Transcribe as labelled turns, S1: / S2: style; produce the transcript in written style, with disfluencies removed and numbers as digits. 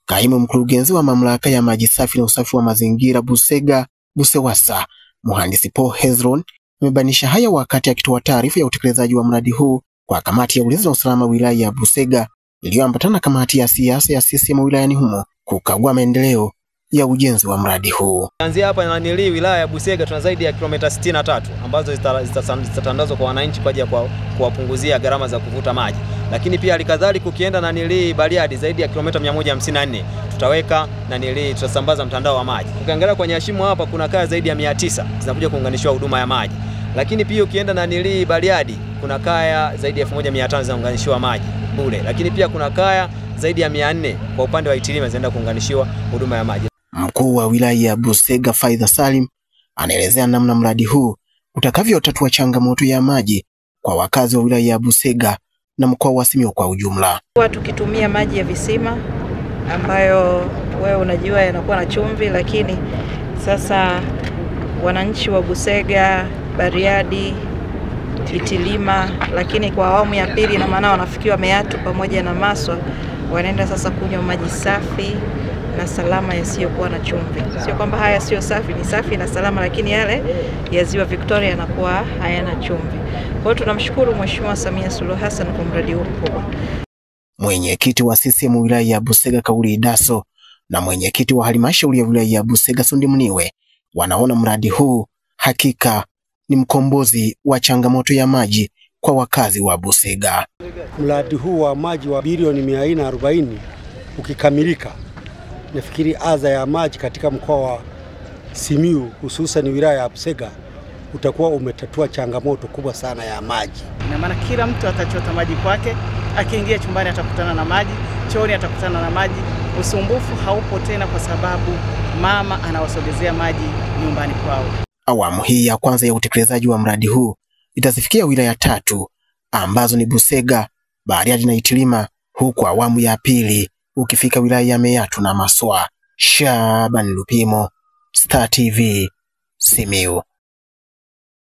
S1: Kaimu mkurugenzi wa mamlaka ya maji safi na usafi wa mazingira Busega Busewasa, Mhandisi Paul Hezron, amebainisha haya wakati akitoa taarifa ya utekelezaji wa mradi huu kwa kamati ya ulinzi na usalama wilaya ya Busega iliyoambatana na kamati ya siasa ya CCM wilayani humo kukagua maendeleo ya ujenzi wa mradi huu.
S2: Kuanzia hapa na nili wilaya ya Busega tuna zaidi ya kilomita 63 ambazo zitatandazwa kwa wananchi kwa ajili ya kuwapunguzia gharama za kuvuta maji. Lakini pia halikadhalika ukienda na nili Bariadi zaidi ya kilomita 154 tutaweka na nili tutasambaza mtandao wa maji. Ukiangalia kwenye Hashimo hapa kuna kaya zaidi ya 900 zinakuja kuunganishiwa huduma ya maji. Lakini pia ukienda na nili Bariadi kuna kaya zaidi ya 1500 zinaunganishiwa maji bure. Lakini pia kuna kaya zaidi ya 400 kwa upande wa Itilima zinaenda kuunganishiwa huduma ya maji.
S1: Mkuu wa wilaya ya Busega Faidha Salim anaelezea namna mradi huu utakavyotatua changamoto ya maji kwa wakazi wa wilaya ya Busega na mkoa wa Simiyu kwa ujumla.
S3: Kwa tukitumia maji ya visima ambayo wewe unajua yanakuwa na chumvi, lakini sasa wananchi wa Busega, Bariadi, Itilima, lakini kwa awamu ya pili na maana wanafikiwa Meatu pamoja na Maswa, wanaenda sasa kunywa maji safi na salama yasiyokuwa na chumvi. Sio kwamba haya sio safi, ni safi na salama, lakini yale ya Ziwa Victoria yanakuwa hayana chumvi. Kwa hiyo tunamshukuru Mheshimiwa Samia Suluhu Hassan kwa mradi huu mkubwa.
S1: Mwenyekiti wa CCM wilaya ya Busega Kauli Daso na mwenyekiti wa halmashauri ya wilaya ya Busega Sundi Mniwe wanaona mradi huu hakika ni mkombozi wa changamoto ya maji kwa wakazi wa Busega.
S4: Mradi huu wa maji wa bilioni 440 ukikamilika, nafikiri adha ya maji katika mkoa wa Simiyu hususan wilaya ya Busega utakuwa umetatua changamoto kubwa sana ya maji.
S5: Ina maana kila mtu atachota maji kwake, akiingia chumbani atakutana na maji, chooni atakutana na maji. Usumbufu haupo tena kwa sababu mama anawasogezea maji nyumbani kwao.
S1: Awamu hii ya kwanza ya utekelezaji wa mradi huu itazifikia wilaya 3 ambazo ni Busega, Bariadi na Itilima, huku awamu ya pili ukifika wilaya ya Meatu na Maswa. Shaban Lupimo, Star TV, Simiyu.